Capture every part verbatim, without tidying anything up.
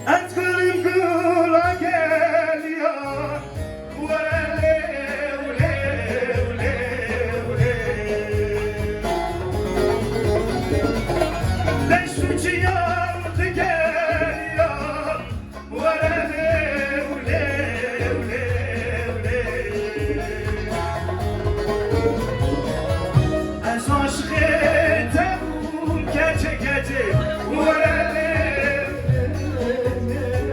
Ez gulim gula geliya, were lê, lê, lê, lê. Leş û ciyan digeriya, were lê, lê, lê, lê. Ez aşiqê te bûm keçê keçê, were lê, lê, lê.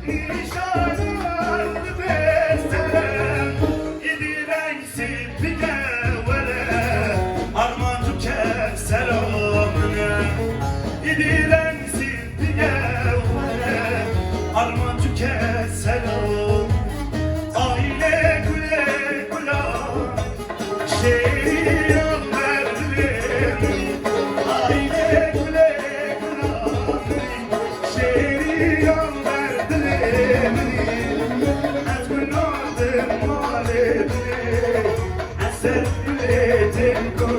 Nîşanan dibe serem, îdî reng sîpî ke were, armanc û kesera min e. Îdî reng sîpî ke were, armanc û kesera. Aîlê gulê gulan, şêriyan ber dilê min, aîlê gulê gulan, şêriyan ber dilê min. Ez gunadim malê dilê, ez ser dilê têm ku